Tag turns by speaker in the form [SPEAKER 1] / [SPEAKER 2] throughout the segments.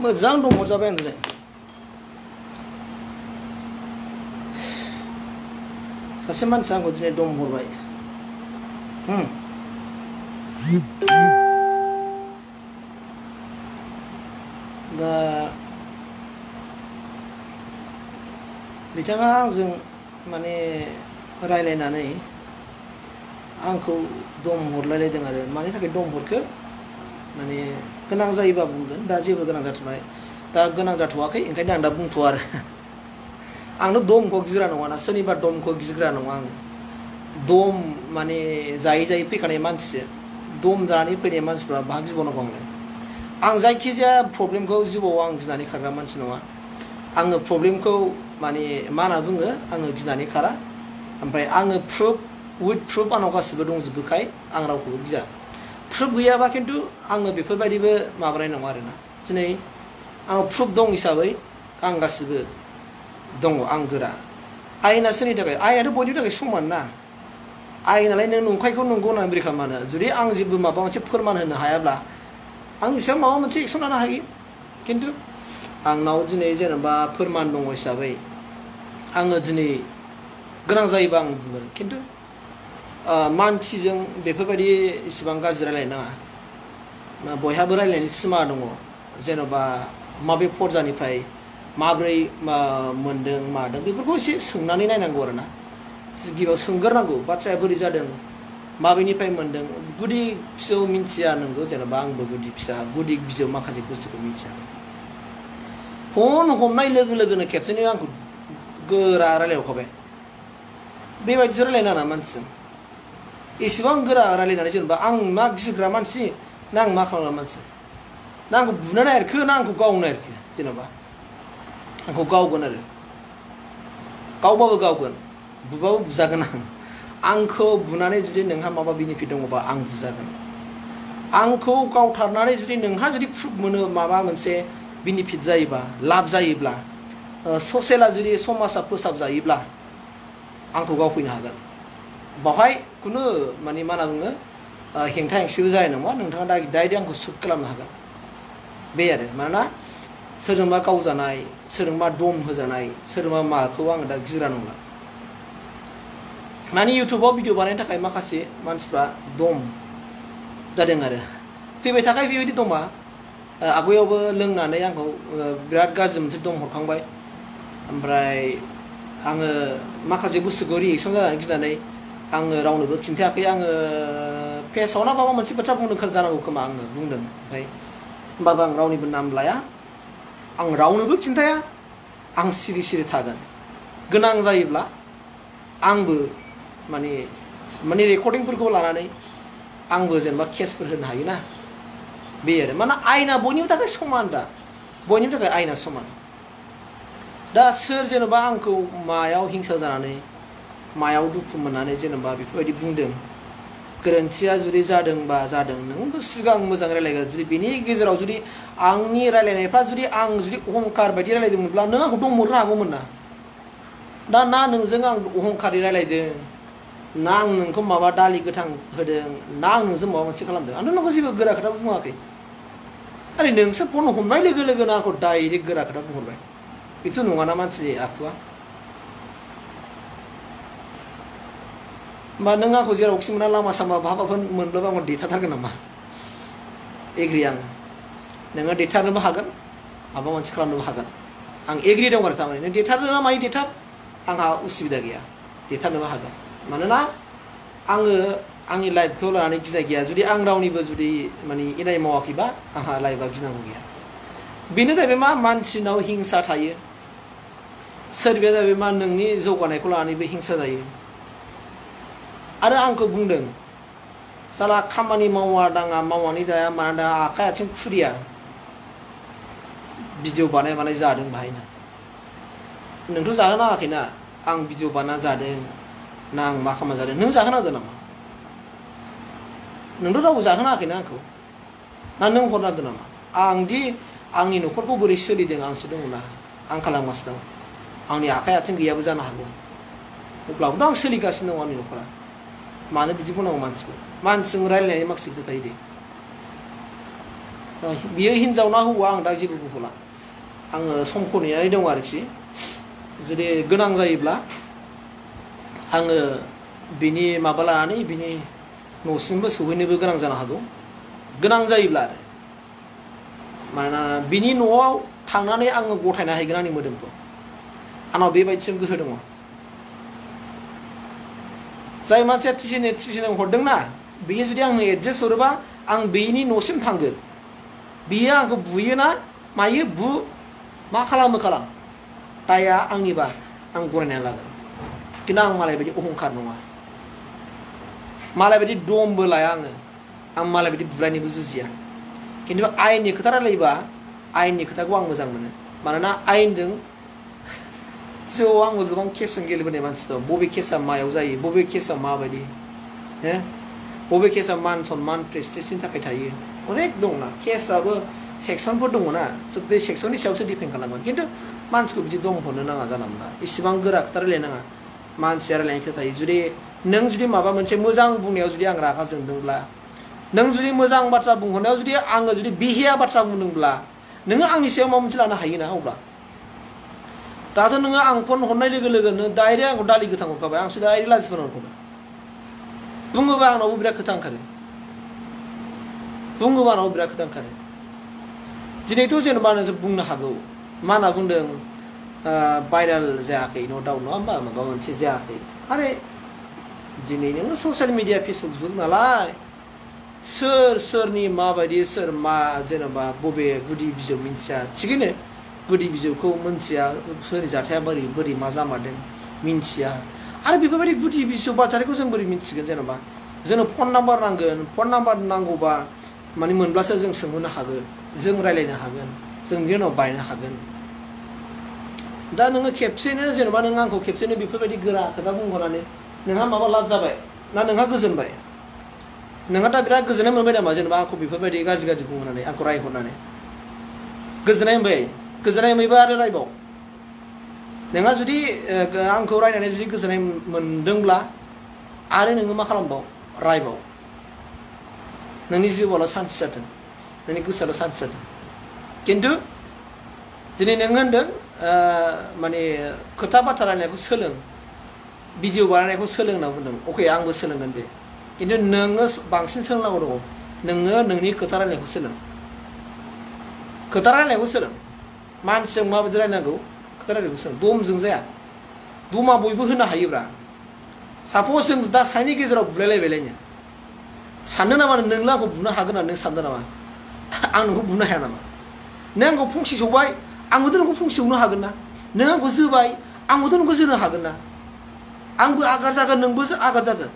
[SPEAKER 1] मोजां दम हरजाबाय आं दिनै सासे मानसिया आंखौ दिनै दम हरबाय दा बिथाङा आंजों माने रायलायनानै आंखौ दम हरलायलायदों आरो मानि थाखाय दम हरखो माने गोनां जायोबा बुंगोन दा जेबो गोनां जाथ'नाय दा गोनां जाथ'वाखै ओंखायनो आं दा बुंथ'आ आरो आंनो दमखौ गिग्रा नङाना सोरनिबा दमखौ गिग्रा नङा आं दम माने जायै जायै फैखानाय मानसिसो दम जानानै फैनाय मानसिफ्रा बाहा गिबावनांगौ आं जायखिजाया प्रब्लेमखौ जिउआव आं गिनानै खारग्रा मानसि नङा आङो प्रब्लेमखौ माने मा होनना बुङो आङो गिनानै खारा ओमफ्राय आङो उइथ प्रुफ आंनाव गासिबो दंजोबोखाय आं रावखौबो गिया प्रुफ गैयाबा खिन्थु आङो बेफोरबायदिबो माबानाय नङा आरोना दिनै आंनाव प्रुफ दं हिसाबै आं गासिबो दङ आं गोरा आयेना सोरनि थाखाय आयेनाथ' बयनिबो थाखाय समान ना आयेनालाय नों नंखायखौ नंगौ होननानै बोरै खालामनो जुदि आं जेबो माबा मोनसे फोरमान होनो हायाब्ला आंनि सायाव माबा मोनसे एक्सन लानो हायो खिन्थु आंनाव दिनै जेनेबा फोरमान दङ हिसाबै आङो दिनै गोनां जायोबा आं बुंगोन खिन्थु मानसिजों बेफोरबायदि इसिबां गाज्रि रायलायनो नाङा बयहाबो रायलायनायनि सिमा दङ जेनेबा माबे पर्जानिफ्राय माब्रै मोनदों मादों बेफोरखौ एसे सोंनानै नायनांगौ आरोना गिबियाव सोंगोरनांगौ बाथ्राया बोरै जादों माबेनिफ्राय मोनदों गुदि फिसौ मिन्थिया नंगौ जेनेबा आंबो गुदि बिजौ माखासे बुस्थुखौ मिन्थिया फन हमनाय लोगो लोगोनो खेबसेनो आंखौ गोरा रायलायहरखाबाय बेबायदिसो रायलायनो नाङा मानसिजों एसेबां गोरा रायलायनानै जेनेबा आं मा गिग्रा मानसि ना आं मा खालामग्रा मानसि ना आंखौ बुनो नागिरखो ना आंखौ गावनो नागिरखो जेनेबा आंखौ गावगोन आरो गावबाबो गावगोन बुबाबो बुजागोन आंखौ बुनानै जुदि नोंहा माबा बेनिफिट दङबा आं बुजागोन आंखौ गावथारनानै जुदि नोंहा जुदि प्रुफ मोनो माबा मोनसे बेनिफिट जायोबा लाब जायोब्ला ससेला जुदि समाजा फोसाबजायोब्ला आंखौ गावफैनो हागोन बावहाय खुनु माने मा होनना बुङो हेंथा हेंसिबो जानाय नङा नोंथाङा डाइरेक्ट आंखौ सुट खालामनो हागोन बे आरो मानोना सोरजोंबा गावजानाय सोरजोंबा दम होजानाय सोरजोंबा माखौ आङो दा गिग्रा नंला माने इउटुबाव भिडिअ बानायनो थाखाय माखासे मानसिफ्रा दम जादों आरो फैबाय थाखाय बेबायदि दमा आगयावबो लोंनानै आंखौ बिराद गाज्रि मोनसे दम हरखांबाय ओमफ्राय आङो माखासे बुस्थुखौ रिएक्सन जानानै गिनानै आङो रावनोबो खिन्थायाखै आङो फेसाव ना माबा मोनसे बाथ्रा बुंनो जानांगौ खोमा आङो बुंदों ओमफ्राय होमबाबो आं रावनिबो नाम लाया आं रावनोबो खिन्थाया आं सिरि सिरि थागोन गोनां जायोब्ला आंबो माने रेकर्डिंफोरखौ लानानै आंबो जेनेबा केसफोर होनो हायो ना बे आरो माने आयेना बयनिबो थाखाय समान दा बयनिबो थाखाय आयेना समान दा सोर जेनेबा आंखौ मायाव हिंसा जानानै मायाव दुखु मोननानै जेनेबा बेफोरबायदि बुंदों गोरोन्थिया जुदि जादोंबा जादों नोंबो सिगां मोजां रायलायगोन जुदि बेनि गेजेराव जुदि आंनि रायलायनायफ्रा जुदि आं जुदि अहंकार बायदि रायलायदोंमोनब्ला नों आंखौ दम हरनो हागौमोन ना दा ना नोंजों आं अहंकारै रायलायदों ना आं नोंखौ माबा दालि गोथां होदों ना आं नोंजों माबा मोनसे खालामदों आं नोंखौ जेबो गोरा खोथा बुङाखै आरे नोंसो फन हमनाय लोगो लोगोनो आंखौ डाइरेक्ट गोरा खोथा बुंहरबाय बेथ' नङाना मानसिनि आखुआ होमबा नों आंखौ जेरावखि मोना लामा सामा बहाबाफोर मोनब्लाबो आंखौ देथारगोन नामा एग्रि नोङो देथारनोबो हागोन माबा मोनसे खालामनोबो हागोन आं एग्रि दं आरो थारमाने नों देथारनो ना मायो देथार आंहा उसुबिदा गैया देथारनोबो हागोन मानोना आङो आंनि लाइफखौ लानानै गिनाय गैया जुदि आं रावनिबो जुदि माने इनाय मावाखैबा आंहा लाइफआ गिनांगौ गैया बेनो जाहैबाय मा मानसिनाव हिंसा थायो सोरबाया जाहैबाय मा नोंनि जौगानायखौ लानानैबो हिंसा जायो आरो आंखौ बुंदों साला खामानि मावा दाङा मावनानै जाया माना दाङा आखाइ आथिं खुरिया भिडिअ बानाय जादों बाहायना नोंथ' जाहोनाङाखैना आं भिडिअ बानायना जादों ना आं मा खालामना जादों नों जाहोनांगौ नामा नोंथ' रावबो जाहोनाङाखैना आंखौ ना नों हरनांगौ नामा आंदि आंनि न'खरखौ बोरै सोलिदों आंसो दङ ना आं खालामगासिनो दं आंनि आखाइ आथिं गैयाबो जानो हागौ अब्लाबोथ' आं सोलिगासिनो दं आंनि न'खरा मानो बिदि बुंनांगौ मानसिजों रायलायनायनि माखासे खोथा थायो दे बियो हिनजाव ना हौवा आं दा जेबो बुंथ'ला आङो समखौ नेनानै दं आरोखि जुदि गोनां जायोब्ला आङो बिनि माबा लानानै बिनि न'सिमबो सौहैनोबो गोनां जानो हागौ गोनां जायोब्ला आरो मानोना बिनि न'आव थांनानै आङो गथायना हैगोन आंनि मोदोमखौ आंनाव बेबायदिसिम गोहो दङ जाय मानसिया ट्रिटमेन्ट हरदोंना बियो जुदि आंनो एड्रेस हरोबा आं बेनि न'सिम थांगोन बियो आंखौ बुयोना मायो मा खालाम दाया आंनिबा आं गनायनानै लागोन खिन्थु आं मालाय बायदि अहंखार नङा मालाय बायदि दमबो लाया आं मालाय बायदि बुलायनोबो जुजिया खिन्थु आयेननि खोथा रायलायोबा आयेननि खोथाखौ आं मोजां मोनो मानोना आयेनजों आंबो गोबां केसजों गेलेबोनाय मानसि दं बबे केसा मायाव जायो बबे केसा माबायदि बबे केसा मान सन्मान प्रेस्टिजनि थाखाय थायो अनेक दंना केसाबो सेक्सनफोर दङना बे सेक्सननि सायावसो डिपेन्ड खालामगोन खिन्थु मानसिखौ बिदि दम हरनो नाङा जानला मोनला इसिबां गोरा खोथा रायलायनाङा मानसिया रायलायनाय खोथा थायो जुदि नों जुदि माबा मोनसे मोजां बुंनायाव जुदि आं रागा जोंदोंब्ला नों जुदि मोजां बाथ्रा बुंहरनायाव जुदि आङो जुदि बिहेया बाथ्रा बुंदोंब्ला नोङो आंनि सायाव माबा मोनसे लानो हायो ना अब्ला दाथ' नोङो आं फन हरनाय लोगो लोगोनो डाइरेक्ट आंखौ दालि गोथां हरखाबाय आंसो डाइरेक्ट लाजिफोर हरखाबाय बुङोबा आंनावबो बिराद खोथा ओंखारो दिनैथ' जेनेबा नोंसोर बुंनो हागौ मा होनना बुंदों भाइराल जायाखै न' डाउट नङा होमबा माबा मोनसे जायाखै आरे दिनै नोङो ससियेल मिडिया फेसबुक जुग नालाय सोरनि माबायदि सोर मा जेनेबा बबे गुदि बिजौ मिन्थिया थिगैनो गुदि बिजौखौ मिन्थिया सोरनि जाथाया बोरै मा जामारदों मिन्थिया आरो बेफोरबायदि गुदि बिजौ बाथ्राखौ जों बोरै मिन्थिगोन जेनेबा जोंनो फन नाम्बार नांगोन फन नाम्बार नांगौबा माने मोनब्लासो जों सोंहरनो हागोन जों रायलायनो हागोन जों बिनि उनाव बायनो हागोन दा नोङो खेबसेनो जेनेबा नों आंखौ खेबसेनो बेफोरबायदि गोरा खोथा बुंहरनानै नोंहा माबा लाब जाबाय ना नोंहा गोजोनबाय नोंहा दा बिराद गोजोननाय मोनबाय नामा जेनेबा आंखौ बेफोरबायदि गाज्रि बुंहरनानै आंखौ रायहरनानै गोजोननाय मोनबाय आरो रायबाव नोंहा जुदि आंखौ रायनानै जुदि गोजोननाय मोनदोंब्ला आरो नोङो मा खालामबाव रायबाव नोंनि जिउआवल' सान्थि जाथों नोंनि गोसोआल' सान्थि जाथों खिन्थु दिनै नों होनदों माने खोथा बाथ्रा रायनायखौ सोलों भिडिअ बानायनायखौ सोलों होनना बुंदों अके आंबो सोलोंगोन दे खिन्थु नोङो बांसिन सोलोंनांगौ दङ नोङो नोंनि खोथा रायनायखौ सोलों मानसिजों माबायदि रायनांगौ खोथा रायनायखौ सोलों दमजों जाया दमा बयबो होनो हायोब्रा सापज जों दा साइनि गेजेराव बुलायलायबायलायनो साननो नामा नोंनो आंखौ बुनो हागोन होनना नों सानदों नामा आं नोंखौ बुनो हाया नामा नों आंखौ फंसे सौबाय आंबोथ' नोंखौ फंसे सौनो हागोन ना नों आंखौ जोबाय आंबोथ' नोंखौ जोनो हागोन ना आंबो आगार जागोन नोंबो आगार जागोन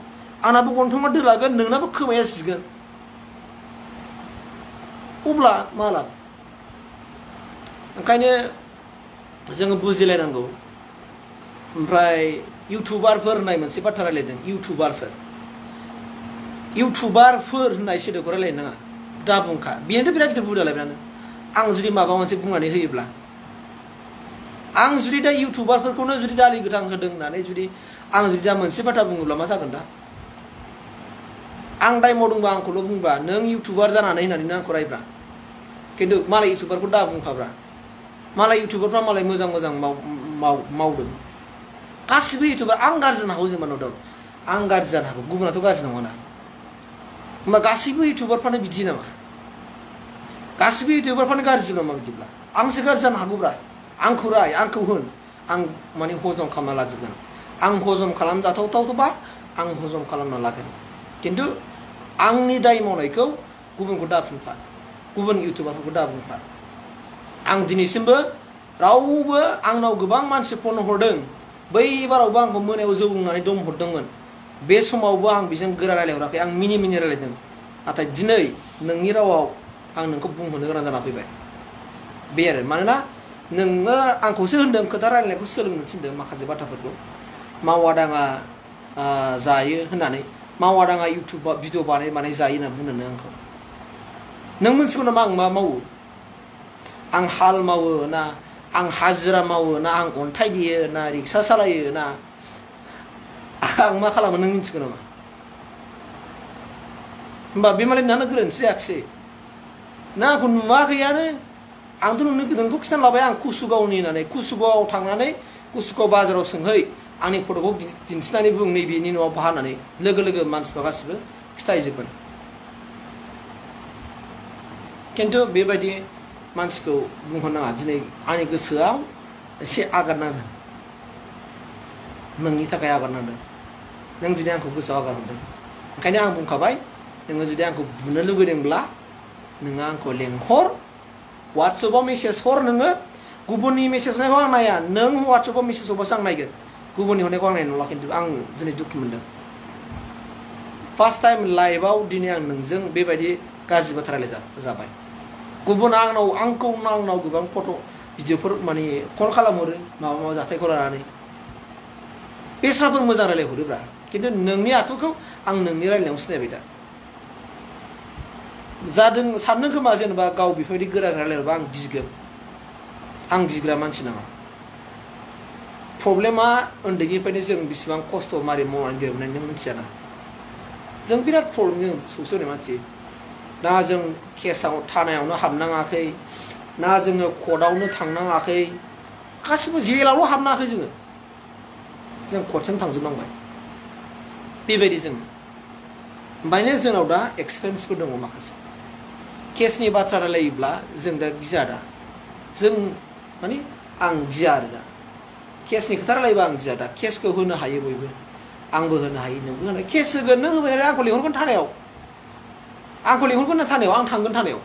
[SPEAKER 1] आंनाबो गन्थङा दोलागोन नोंनाबो खोमाया जिगोन अब्ला मा लाब ओंखायनो जोङो बुजिलायनांगौ ओमफ्राय इउटुबारफोर होननाय मोनसे बाथ्रा रायलायदों इउटुबारफोर होननाय सोदोबखौ रायलायनो नाङा दा बुंखा बेनोथ' बिराद गिदिर बुदालायब्रानो आं जुदि माबा मोनसे बुंनानै होयोब्ला आं जुदि दा इउटुबारफोरखौनो जुदि दालि गोथां होदों होननानै जुदि आं जुदि दा मोनसे बाथ्रा बुङोब्ला मा जागोन दा आं दाय मावदोंबा आंखौल' बुंबा नों इउटुबार जानानै होननानै आंखौ रायब्रा खिन्थु मालाय इउटुबारखौ दा बुंखाब्रा मालाय इउटुबारफ्रा मालाय मोजां मावदों गासिबो इउटुबार आं गाज्रि जानो हागौ जेनेबा न' डाउट आं गाज्रि जानो हागौ गुबुनाथ' गाज्रि नङा होमबा गासिबो इउटुबारफ्रानो बिदि नामा गासिबो इउटुबारफ्रानो गाज्रि नामा बिदिब्ला आंसो गाज्रि जानो हागौब्रा आंखौ राय आंखौ होन आं माने हजम खालामना लाजोबगोन आं हजम खालामजाथावथावबा आं हजम खालामना लागोन खिन्थु आंनि दाय मावनायखौ गुबुनखौ दाबुंफा गुबुन इउटुबारफोरखौ दाबुंफा आं दिनैसिमबो रावबो आंनाव गोबां मानसि फन हरदों बै बारावबो आंखौ मोनायाव जौ लोंनानै दम हरदोंमोन बे समावबो आं बेजों गोरा रायलायहराखै आं मिनि रायलायदों नाथाय दिनै नोंनि रावाव आं नोंखौ बुंहरनो गोनां जाना फैबाय बे आरो मानोना नोङो आंखौसो होनदों खोथा रायलायनायखौ सोलोंनो थिनदों माखासे बाथ्राफोरखौ मावा दाङा जायो होननानै मावा दाङा इउटुब भिडिअ बानाय जायो होनना बुंनो आंखौ नों मिथिगौ नामा आं मा मावो आं हाल मावो ना आं हाजिरा मावो ना आं अन्थाइ देयो ना रिक्सा सालायो ना आं मा खालामो नों मिथिगौ नामा होमबा बे मालाय नोंहानो गोरोन्थि जायाखिसै ना आंखौ नुवाखैयानो आंथ' नोंखौ खिथाना लाबाय आं कुसुगावनि होननानै कुसुगावआव थांनानै कुसुगाव बाजाराव सोंहै आंनि फट'खौ दिन्थिनानै बुं नैबेनि न'आव बहा होननानै लोगो लोगो मानसिफ्रा गासिबो खिथाहैजोबगोन खिन्थु बेबायदि मानसिखौ बुंहरनाङा दिनै आंनि गोसोआव एसे आघात नांदों नोंनि थाखाय आघात नांदों नों दिनै आंखौ गोसोआव आघात हरदों ओंखायनो आं बुंखाबाय नोङो जुदि आंखौ बुनो लुगैदोंब्ला नोङो आंखौ लेंहर वाट्सएपआव मेसेज हर नोङो गुबुननि मेसेज हरनायखौ आं नाया नों वाट्सएपआव मेसेज हरबासो आं नायगोन गुबुननि हरनायखौ आं नायनाय नंला खिन्थु आं दिनै दुखु मोनदों फार्स्ट टाइम लाइफआव दिनै आं नोंजों बेबायदि गाज्रि बाथ्रा रायलाय जाबाय गुबुन आंनाव गोबां फट' भिडिअफोर माने कल खालामहरो माबा जाथायखौ लानानै बेस्राफोर मोजां रायलायहरोब्रा खिन्थु नोंनि आखुखौ आं नोंनि रायलायनायाव सिनायबाय दा जादों सानदों खोमा जेनेबा गाव बेफोरबायदि गोरा रायलायबा आं गिगोन आं गिग्रा मानसि नामा प्रब्लेमा उन्दैनिफ्रायनो जों बेसेबां खस्थ' मारै मावनानै देरबोनाय नों मिथियाना जों बिराद प्रब्लेम सौसिनाय मानसि ना जों केसाव थानायावनो हाबनाङाखै ना जोङो कर्टआवनो थांनाङाखै गासिबो जेलावल' हाबनाङाखै जों कर्टजों थांजोबनांबाय बेबायदि जोङो ओमफ्रायनो जोंनाव दा एक्सपेरियेन्सफोर दङ माखासे केसनि बाथ्रा रायलायोब्ला जों दा गिया दा जों माने आं गिया आरो दा केसनि खोथा रायलायोबा आं गिया दा केसखौ होनो हायो बयबो आंबो होनो हायो नोंबो होनो केस होगोन नों होबाय आंखौ लिंहरगोन थानायाव ना थानायाव आं थांगोन थानायाव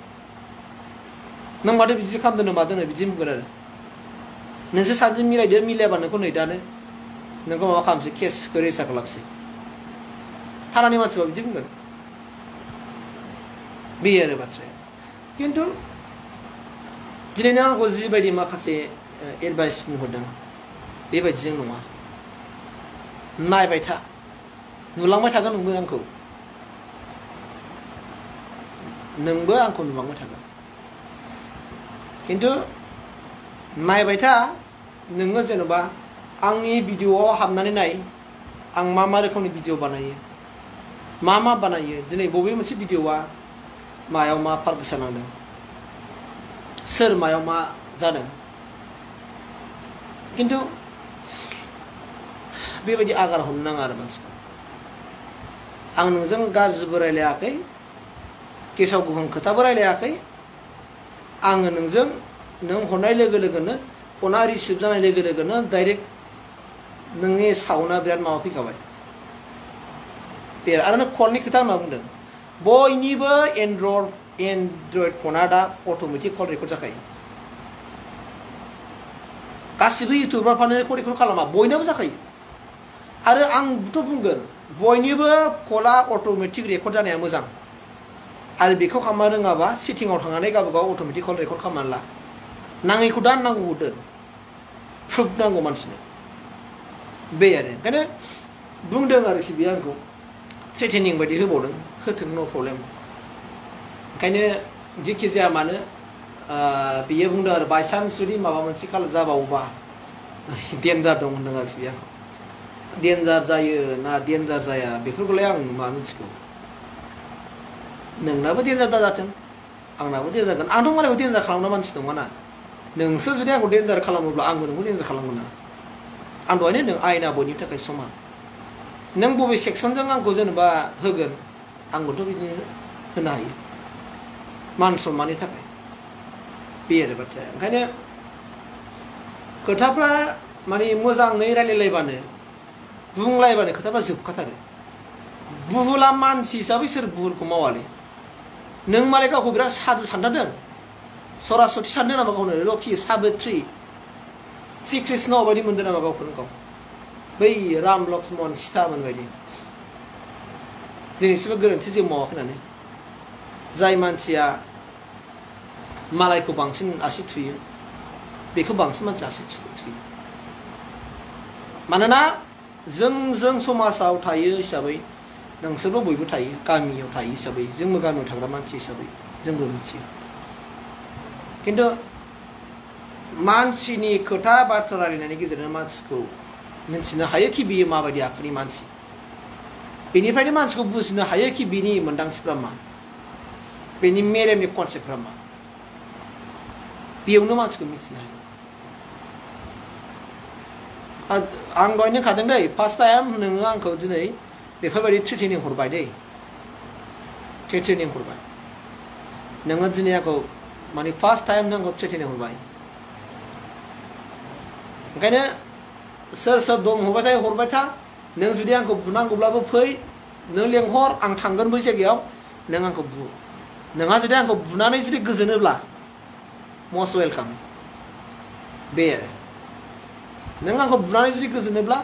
[SPEAKER 1] नों माथो बिदि खालामदों मादों बिदि बुंगोन आरो नोंसोर सानैजों मिलायदो मिलायाबा नोंखौ नै दानो नोंखौ माबा खालामसै केसखौ रेजिस्टार खालामसै थानानि मानसिबा बिदि बुंगोन बे आरो बाथ्राया खिन्थु दिनै नों आंखौ जिबायदि माखासे एडभाइस बुंहरदों बेबायदिजों नङा नायबाय था नुलांबाय थागोन नोंबो आंखौ नुलांबाय थागोन खिन्थु नायबाय था नोङो जेनेबा आंनि भिडिअआव हाबनानै नाय आं मा रोखोमनि भिडिअ बानायो मा बानायो दिनै बबे मोनसे भिडिअआ मायाव मा फार गोसा नांदों सोर मायाव मा जादों खिन्थु बेबायदि आगार हमनो नाङा आरो मानसिखौ आं नोंजों गाज्रिबो रायलायाखै गेसाव गुबुन खोथाबो रायलायाखै आङो नोंजों नों हरनाय लोगो लोगोनो फना रिसिभ जानाय लोगो लोगोनो डाइरेक्ट नोंनि साउन्डआ बिराद माबा फैखाबाय बे आरो नों कलनि खोथा होनना बुंदों बयनिबो एन्ड्रइड फना दा अट'मेटिक कल रेकर्ड जाखायो गासिबो इउटुबारफ्रानो रेकर्ड खालामा बयनाबो जाखायो आरो आंबोथ' बुंगोन बयनिबो कला अट'मेटिक रेकर्ड जानाया मोजां आरो बेखौ खालामनो रोङाबा सेटिंआव थांनानै गावबागाव अट'मेटिक कल रेकर्ड खालामनानै ला नाङैखौ दा नांगौ दोन प्रुफ नांगौ मानसिनो बे आरो ओंखायनो बुंदों आरोखि बे आंखौ थ्रेटेनिं बायदि होबावदों होथों नो प्रब्लेम ओंखायनो जेखि जाया मानो बियो बुंदों आरो बायसान्स जुदि माबा मोनसे जाबावोबा डेन्जार दं होनदों आरोखि बे आंखौ डेन्जार जायो ना डेन्जार जाया बेफोरखौलाय आं मा मिथिगौ नोंनाबो डेन्जार दा जाथों आंनाबो डेन्जार जागोन आंथ' मालायखौ डेन्जार खालामग्रा मानसि नङाना नोंसो जुदि आंखौ डेन्जार खालामोब्ला आंबो नोंखौ डेन्जार खालामगोन ना आं दहायनो होनदों आयेना बयनिबो थाखाय समान नों बबे सेक्सनजों आंखौ जेनेबा होगोन आंबोथ' बिदिनो होनो हायो मान सन्माननि थाखाय बे आरो बाथ्राया ओंखायनो खोथाफ्रा माने मोजाङै रायलायलायबानो बुंलायबानो खोथाफ्रा जोबखाथारो बुहुला मानसि हिसाबै सोर बुहुलखौ मावालै नों मालाय गावखौ बिराद साधु सानथारदों सरासति सानदों नामा गावनो लक्ष्मी साबित्री श्री कृष्ण बायदि मोनदों नामा गावखौनो गाव बै राम लक्ष्मण सीतामोन बायदि दिनैसिमबो गोरोन्थि जेबो मावाखै होननानै जाय मानसिया मालायखौ बांसिन आसि थुयो बेखौ बांसिन मानसि आसि थुयो मानोना जों समाजाव थायो हिसाबै नोंसोरबो बयबो थायो गामियाव थायो हिसाबै जोंबो गामियाव थाग्रा मानसि हिसाबै जोंबो मिथियो खिन्थु मानसिनि खोथा बाथ्रा रायलायनायनि गेजेरजों मानसिखौ मिन्थिनो हायो कि बियो माबायदि आखुनि मानसि बेनिफ्रायनो मानसिखौ बुजिनो हायो कि बिनि मोन्दांथिफ्रा मा बेनि मेलेमनि कनसेप्टफ्रा मा बेयावनो मानसिखौ मिथिनो हायो आं दहायनो खादों दै फार्स्ट टाइम नोङो आंखौ दिनै बेफोरबायदि थ्रेटेनिं हरबाय दै थ्रेटेनिं हरबाय नोङो दिनै आंखौ माने फार्स्ट टाइम नों आंखौ थ्रेटेनिं हरबाय ओंखायनो सोर सोर दम हरबाय था नों जुदि आंखौ बुनांगौब्लाबो फै नों लेंहर आं थांगोन बै जायगायाव नों आंखौ बु नोंहा जुदि आंखौ बुनानै जुदि गोजोनोब्ला मस्ट वेलकाम बे नों आंखौ बुनानै जुदि गोजोनोब्ला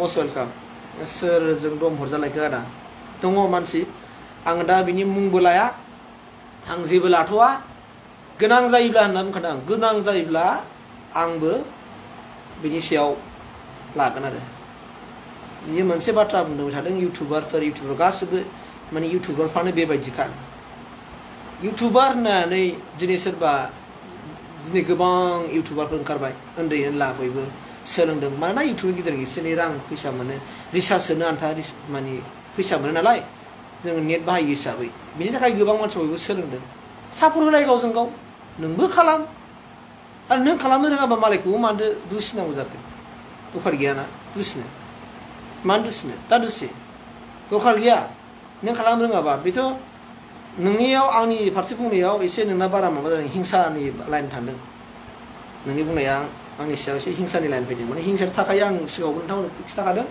[SPEAKER 1] मस्ट वेलकाम सोरजों दम हरजालायखो आदा दङ मानसि आं दा बिनि मुंबो लाया आं जेबो लाथ'वा गोनां जायोब्ला होनना बुंखादों आं गोनां जायोब्ला आंबो बिनि सायाव लागोन आरो बियो मोनसे बाथ्रा बुंबाय थादों इउटुबार गासिबो माने इउटुबारफ्रानो बेबायदिखा इउटुबार होननानै दिनै सोरबा दिनै गोबां इउटुबारफोर ओंखारबाय उन्दै उनला बयबो सोलोंदों मानोना इउटुबनि गेजेरजों एसे एनै रां फैसा मोनो रिसार्च सोनो आन्था माने फैसा मोनो नालाय जोङो नेट बाहायो हिसाबै बिनि थाखाय गोबां मानसि बयबो सोलोंदों सापर्ट होलाय गावजों गाव नोंबो खालाम आरो नों खालामनो रोङाबा मालायखौबो मानो दुसिनांगौ जाखो दरखार गैयाना दुसिनो मानो दुसिनो दा दुसि दरखार गैया नों खालामनो रोङाबा बेथ' नोंनियाव आंनि फारसे बुंनायाव एसे नोंना बारा माबा जादों हिंसानि लाइन थांदों नोंनि बुंनाया आंनि सायाव एसे हिंसानि लाइन फैदों माने हिंसानि थाखाय आं सिगाङावबो नोंथांमोननो फिक्स थाखादों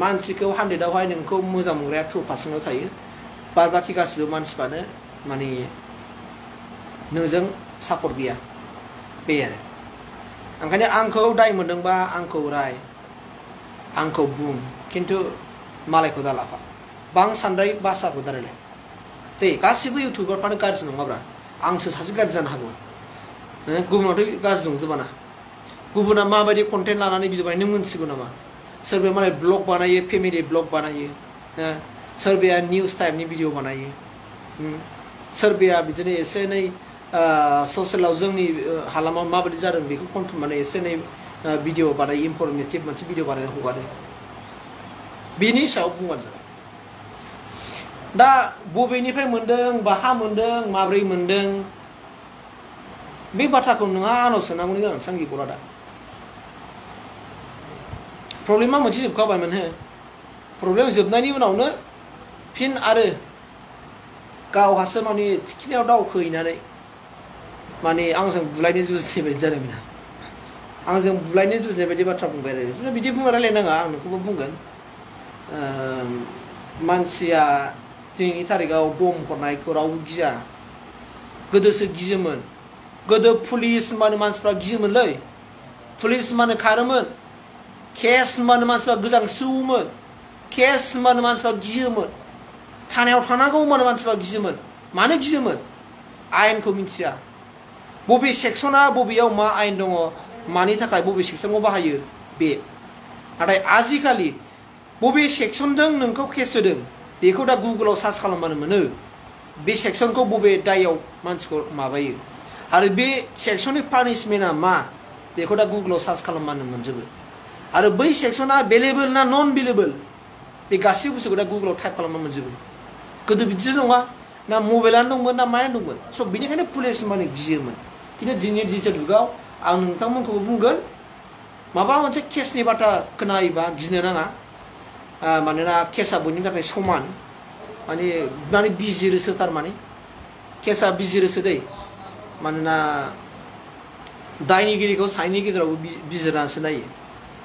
[SPEAKER 1] मानसिखौ 100आवहाय नोंखौ मोजां मोनग्राया 2% थायो बाद बाखि गासिबो मानसिफ्रानो माने नोंजों सापर्ट गैया बे आरो ओंखायनो आंखौ दाय मोनदोंबा आंखौ राय आंखौ बुं खिन्थु मालायखौ दालाफा बां सानद्राय भाषाखौ दारायलाय दे गासिबो इउटुबारफ्रानो गाज्रि नङाब्रा आंसो सासे गाज्रि जानो हागौ गुबुनावथ' गाज्रि दंजोबाना गुबुना माबायदि कन्टेन्ट लानानै भिडिअ बानायो नों मोनथिगौ नामा सोरबाया मालाय ब्लग बानायो फेमिलि ब्लग बानायो सोरबाया निउस टाइपनि भिडिअ बानायो सोरबाया बिदिनो एसे एनै ससियेलाव जोंनि हालामाव माबायदि जादों बेखौ खनथुमनानै एसे एनै भिडिअ बानायो इनफरमेटिभ मोनसे भिडिअ बानायना हगारो बेनि सायाव बुंबानो जाबाय दा बबेनिफ्राय मोन्दों बाहा मोन्दों माब्रै मोन्दों बे बाथ्राखौ नोंहा आनाव सोंनांगौनि गोनांथि गैबावला दा प्रब्लेमा मोनसे जोबखाबायमोन हो प्रब्लेम जोबनायनि उनावनो फिन आरो गावहासो माने थिखिनियाव दावखोहैनानै माने आंजों बुलायनो जुजिनाय बायदि जादोंमोन आंजों बुलायनो जुजिनाय बायदि बाथ्रा बुंबाय आरो बिदि बुंना रायलायनाङा आं नोंखौबो बुंगोन मानसिया दिनैनि थारिखआव दम हरनायखौ रावबो गिया गोदोसो गियोमोन गोदो पुलिस होनबानो मानसिफ्रा गियोमोनलै पुलिस होनबानो खारोमोन केस होनबानो मानसिफ्रा गोजांस्रिवोमोन केस होनबानो मानसिफ्रा गियोमोन थानायाव थानांगौ होनबानो मानसिफ्रा गियोमोन मानो गियोमोन आयेनखौ मिथिया बबे सेक्सना बबेयाव मा आयेन दङ मानि थाखाय बबे सेक्सनखौ बाहायो बे नाथाय आजिखालि बबे सेक्सनजों नोंखौ केस होदों बेखौ दा गुगोलाव सार्च खालामबानो मोनो बे सेक्सनखौ बबे दायाव मानसिखौ माबायो आरो बे सेक्सननि पानिशमेन्टआ मा बेखौ दा गुगोलाव सार्च खालामबानो मोनजोबो आरो बै सेक्सना एभेलेबल ना नन एभेलेबल बे गासैबो बुस्थुखौ दा गुगोलाव टाइप खालामना मोनजोबो गोदो बिदि नङा ना मबाइलानो दंमोन ना मायानो दंमोन स' बेनिखायनो पुलिस होनबानो गियोमोन खिन्थु दिनैनि डिजिटेल जुगाव आं नोंथांमोनखौबो बुंगोन माबा मोनसे केसनि बाथ्रा खोनायोबा गिनो नाङा मानोना केसआ बयनिबो थाखाय समान माने बिजिरोसो थारमाने केसआ बिजिरोसो दै मानोना दायनिगिरिखौ सानैनि गेजेरावबो बिजिरनानैसो नायो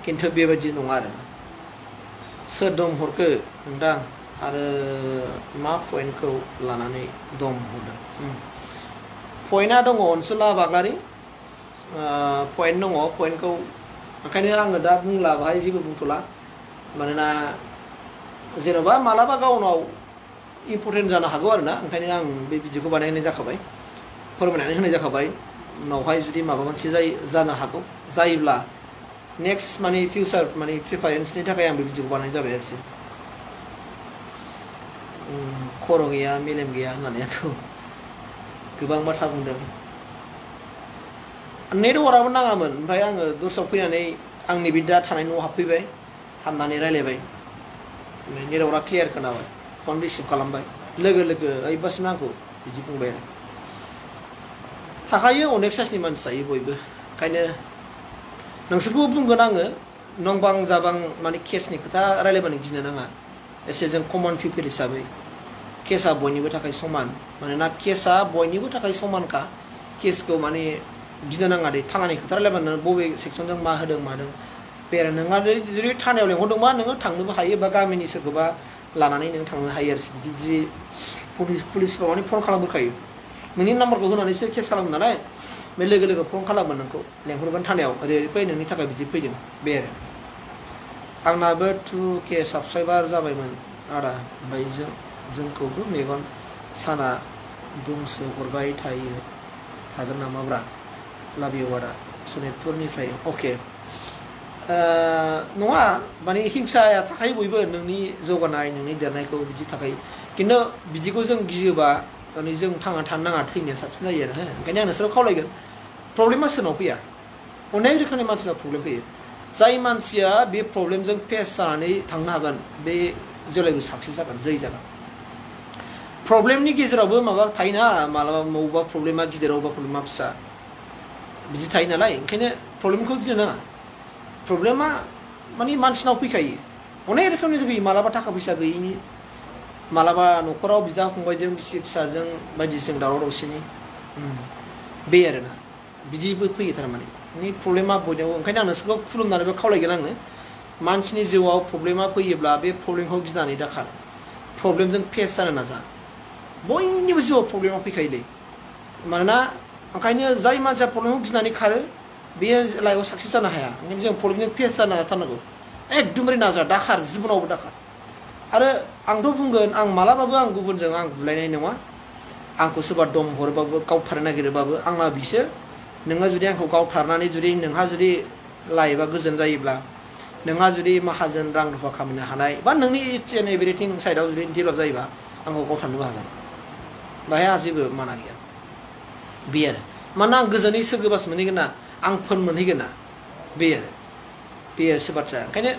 [SPEAKER 1] खिन्थु बेबायदि नङा आरो सोर दम हरखो नोंथां आरो मा पइन्टखौ लानानै दम हरदों पइन्टआ दङ अनसुला बाग्लारि पइन्ट दङ पइन्टखौ ओंखायनो आङो दा बुंला बाहाय जेबो बुंथ'ला मानोना जेन'बा मालाबा गावनाव इम्परटेन्ट जानो हागौ आरोना ओंखायनो आं बे भिडिअखौ बानायनाय जाखाबाय फोरमायनानै होनाय जाखाबाय उनावहाय जुदि माबा मोनसे जानो हागौ जायोब्ला नेक्स्ट माने फिउचार माने प्रिफारेन्सनि थाखाय आं बे भिडिअखौ बानायनाय जाबाय आरोखि खर' गैया मेलेम गैया होननानै आंखौ गोबां बाथ्रा बुंदों नेटवार्कआबो नाङामोन ओमफ्राय आङो दस्रायाव फैनानै आंनि बे दा थानाय न'आव हाबफैबाय हाबनानै रायलायबाय नेटवार्कआ क्लियार खोनाबाय फन रिसिभ खालामबाय लोगो लोगो ओइ बास नांगौ बिदि बुंबाय आरो थाखायो अनेक साइसनि मानसि थायो बयबो ओंखायनो नोंसोरखौ बुंगोन आङो नंबां जाबां माने केसनि खोथा रायलायबानो गिनो नाङा एसे जों कमन पिपल हिसाबै केसआ बयनिबो थाखाय समान मानोना केसआ बयनिबो थाखाय समानखा केसखौ माने गिनो नाङा दे थानानि खोथा रायलायबानो बबे सेक्सनजों मा होदों मादों बेरे नोंहा जुदि थानायाव लेंहरदोंबा नोङो थांनोबो हायो बा गामिनि सोरखौबा लानानै नों थांनो हायो आरो बिदि पुलिसफ्राव माने फन खालामबोखायो नोंनि नाम्बारखौ होनानै बिसोर केस खालामो नालाय बे लोगो लोगो फन खालामो नोंखौ लेंहरगोन थानायाव ओरै फै नोंनि थाखाय बिदि फैदों बे आरो आंनाबो 2K साबस्क्राइबार जाबायमोन आदा ओमफ्राय जोंखौबो मेगन साना दुमसो हरबाय थागोन नामाब्रा लाभ इउ आदा सनितपुरनिफ्राय अके नङा माने हिंसाया थाखायो बयबो नोंनि जौगानाय नोंनि देरनायखौ बिदि थाखायो खिन्थु बिदिखौ जों गियोबा माने जों थांना थानो नाङा थैनाया साबसिन जायो आरो ओंखायनो आं नोंसोरखौ खावलायगोन प्रब्लेमा सोरनाव फैया अनेक रोखोमनि मानसिनाव प्रब्लेम फैयो जाय मानसिया बे प्रब्लेमजों फेस जानानै थांनो हागोन बे जेब्लायबो साक्सेस जागोन जै जागोन प्रब्लेमनि गेजेरावबो माबा थायोना मालाबा बबेबा प्रब्लेमा गिदिर बबेबा प्रब्लेमा फिसा बिदि थायो नालाय ओंखायनो प्रब्लेमखौ गिनो नाङा प्रब्लेमा माने मानसिनाव फैखायो अनेक रोखोमनि फैयो मालाबा थाखा फैसा गैयिनि मालाबा न'खराव बिदा फंबायजों बिसि फिसाजों बायदिजों दावराव दावसिनि बे आरोना बिदिबो फैयो थारमाने माने प्रब्लेमा बयनावबो ओंखायनो आं नोंसोरखौ खुलुमनानैबो खावलायगोन आङो मानसिनि जिउआव प्रब्लेमा फैयोब्ला बे प्रब्लेमखौ गिनानै दाखार प्रब्लेमजों फेस जानो नाजा बयनिबो जिउआव प्रब्लेमा फैखायोलै मानोना ओंखायनो जाय मानसिया प्रब्लेमखौ गिनानै खारो बेयो लाइफआव साक्सेस जानो हाया ओंखायनो जों प्रब्लेमजों फेस जानो नाजाथारनांगौ एकदमबारे नाजा दाखार जिबनावबो दाखार आरो आंथ' बुंगोन आं मालाबाबो आं गुबुनजों आं बुलायनाय नङा आंखौ सोरबा दम हरोबाबो गावथारनो नागिरोबाबो आंना बिसो नोङो जुदि आंखौ गावथारनानै जुदि नोंहा जुदि लाइफआ गोजोन जायोब्ला नोंहा जुदि माहाजोन रां रुफा खामायनो हानाय बा नोंनि इट्स एन्ड एभ्रिथिं साइडआव जुदि डेभेलप जायोबा आंखौ गावथारनोबो हागोन बाहाय आंहा जेबो माना गैया बे आरो मानोना आं गोजोनै सोरगोबास मोनहैगोन ना आं फोन मोनहैगोन ना बे आरो बाथ्रा ओंखायनो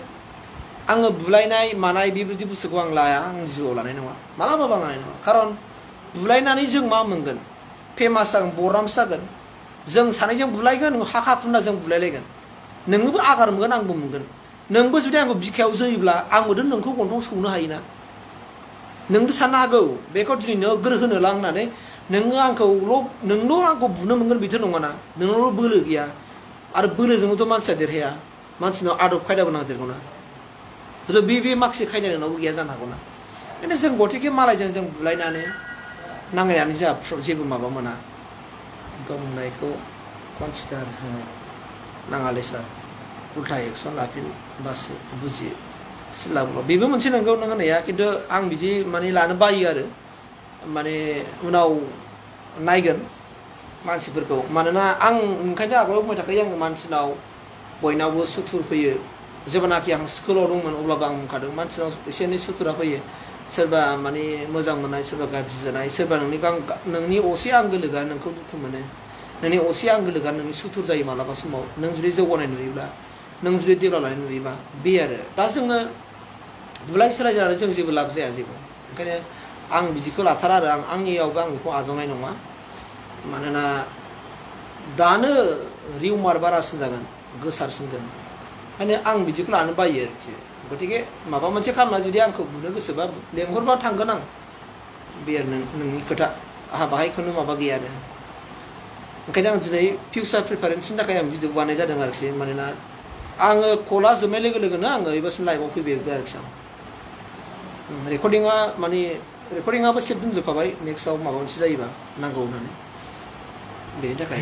[SPEAKER 1] आङो बुलायनाय मानाय बेबायदि बुस्थुखौ आं लाया आं जिउआव लानाय नङा मालाबाबो आं लानाय नङा खारन बुलायनानै जों मा मोनगोन फेमास जागोन बरामस जागोन जों सानैजों बुलायगोन हाखा खुना जों बुलायलायगोन नोंबो आगार मोनगोन आंबो मोनगोन नोंबो जुदि आंखौ बिखायाव जोयोब्ला आंबोथ' नोंखौ गन्थं सौनो हायोना नोंबो साननो हागौ बेखौ दिनै नोगोर होनो लांनानै नोङो नोंल' आंखौ बुनो मोनगोन बेथ' नङाना नोंनावल' बोलो गैया आरो बोलोजोंथ' मानसिया देरहाया मानसिनाव आदब खायदाबो नांदेरगौना बे माखासे खायदा नोंनावबो गैया जानो हागौना ओंखायनो जों गथिखे मालायजों जों बुलायनानै नांलायनानै जोंहा जेबो माबा मोना दंनायखौ कनसिडार होनो नाङालै सार उल्था एक्सन लाफिनबासो बुजियो सिलाबल' बेबो मोनसे नंगौ नों होननाया खिन्थु आं बिदि माने लानो बायो आरो माने उनाव नायगोन मानसिफोरखौ मानोना आं ओंखायनो आगोलाव बुंबाय थाखायो आं मानसिनाव बयनावबो सुथुर फैयो जेब्लानाखि आं स्कुलाव दंमोन अब्लाबो आं बुंखादों मानसिनाव एसे एनै सुथुरा फैयो सोरबा माने मोजां मोननाय सोरबा गाज्रि जानाय सोरबा नोंनि असे आंगो लोगोआ नोंखौ दुखु मोनो नोंनि असे आंगो लोगोआ नोंनि सुथुर जायो मालाबा समाव नों जुदि जौगानाय नुयोब्ला नों जुदि डेभेलप लानाय नुयोबा बे आरो दा जोङो बुलाय सोलाय जानानै जों जेबो लाब जाया जेबो ओंखायनो आं बिदिखौ लाथारा आरो आंनियावबो आं बेखौ आजावनाय नङा मानोना दानो रिउमार बारासिन जागोन गोसारसिनगोन ओंखायनो आं बिदिखौ लानो बायो आरोखि गतिके माबा मोनसे खालामना जुदि आंखौ बुनो गोसोबा लेंहरबा थांगोन आं बे नोंनि खोथा आंहा बाहाय खुनु माबा गैया आरो ओंखायनो आं दिनै फिउचार प्रिफारेन्सनि थाखाय आं भिडिअ बानाय जादों आरोखि मानोना आङो कला जोबनाय लोगो लोगोनो आङो एबारसिम लाइभआव फैबाय आरोखि आं रेकर्डिंआबो सेभ दोनजोबखाबाय नेक्स्टआव माबा मोनसे जायोबा नांगौ होननानै बेनि थाखाय